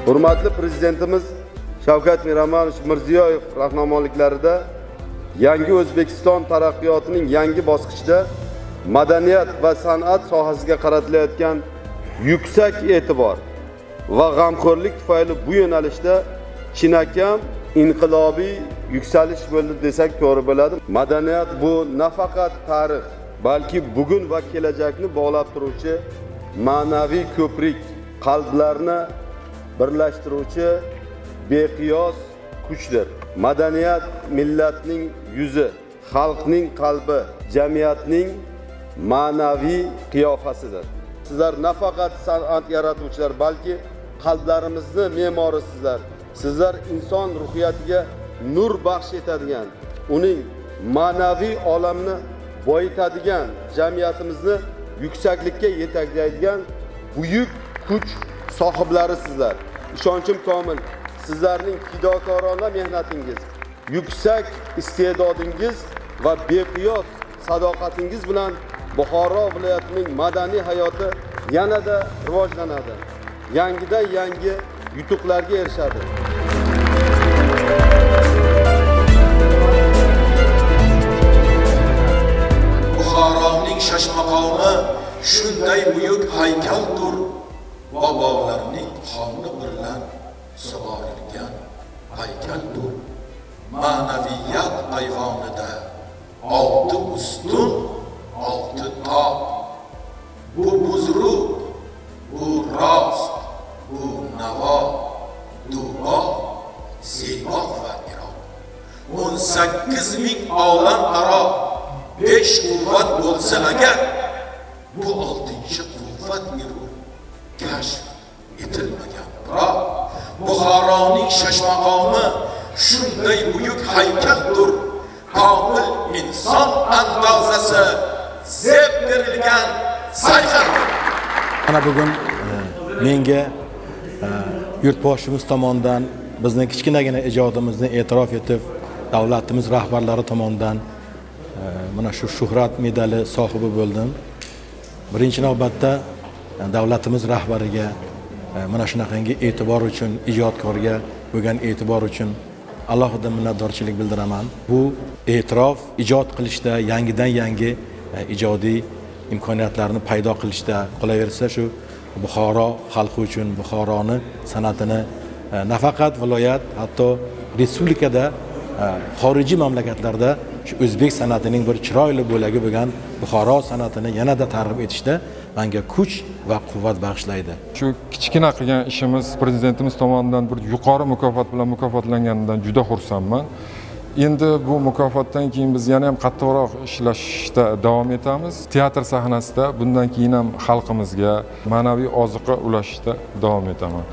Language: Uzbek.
Hurmatli Prezidentimiz Shavkat Miromonovich Mirziyoyev rahnamoliklarida yangi O'zbekiston taraqqiyotining yangi bosqichida madaniyat va san'at sohasiga qaratilayotgan yuksak e'tibor va g'amxo'rlik tufayli bu yo'nalishda chinakam inqilobiy yuksalish bo'ldi desak to'g'ri bo'ladi. Madaniyat bu nafaqat tarix, balki bugun va kelajakni bog'lab turuvchi ma'naviy ko'prik, qalblarni birlashtiruvchi beqiyos kuchdir. Madaniyat millatning yuzi, xalqning qalbi, jamiyatning ma'naviy qiyofasidir. Sizlar nafaqat san'at yaratuvchilar, balki qalblarimizni me'morisizlar. Sizlar inson ruhiyatiga nur baxsh etadigan, uning ma'naviy olamni boyitadigan, jamiyatimizni yuksaklikka yetaklaydigan buyuk kuch sohiblarisizlar. Ishonchim komil, sizlarning fidokorona mehnatingiz, yuksak iste'dodingiz va beqiyos sadoqatingiz bilan Buxoro viloyatining madaniy hayoti yanada rivojlanadi. Yangidan yangi yutuqlarga erishadi. Buxoroning shashmaqomi shunday buyuk haykaldir. Bobolarning qoni bilan sug'orilgan haykaldir. Ma'naviyat ayvonida 6 ustun, 6 toq. Bu buzruk, bu rost, bu navo, dubo, seboq va Iroq. 18 ming olam aro 5 quvvat bo'lsa agar, bu 6-quvvat irur kashf etilmagan. Biroq Buxoroning shashmaqomi shunday buyuk haykaldir. Komil inson andozasi zeb berilgan sayqaldir. Mana bugun menga yurtboshimiz tomonidan bizni kichkinagina ijodimizni e'tirof etib, davlatimiz rahbarlari tomonidan mana shu shuhrat medali sohibi bo'ldim. Birinchi navbatda davlatimiz rahbariga mana shunaqangi e'tibor uchun, ijodkorga bo'lgan e'tibor uchun alohida minnatdorchilik bildiraman. Bu e'tirof ijod qilishda, yangidan yangi ijodiy imkoniyatlarni paydo qilishda, qolaversa shu Buxoro xalqi uchun Buxoroni san'atini nafaqat viloyat, hatto respublikada, xorijiy mamlakatlarda shu o'zbek san'atining bir chiroyli bo'lagi bo'lgan Buxoro san'atini yanada targ'ib etishda menga kuch va quvvat bag'ishlaydi. Shu kichkina qilgan ishimiz prezidentimiz tomonidan bir yuqori mukofot bilan mukofotlanganidan juda xursandman. Endi bu mukofotdan keyin biz yana ham qattiqroq ishlashda davom etamiz. Teatr sahnasida bundan keyin ham xalqimizga ma'naviy oziqa ulashishda davom etaman.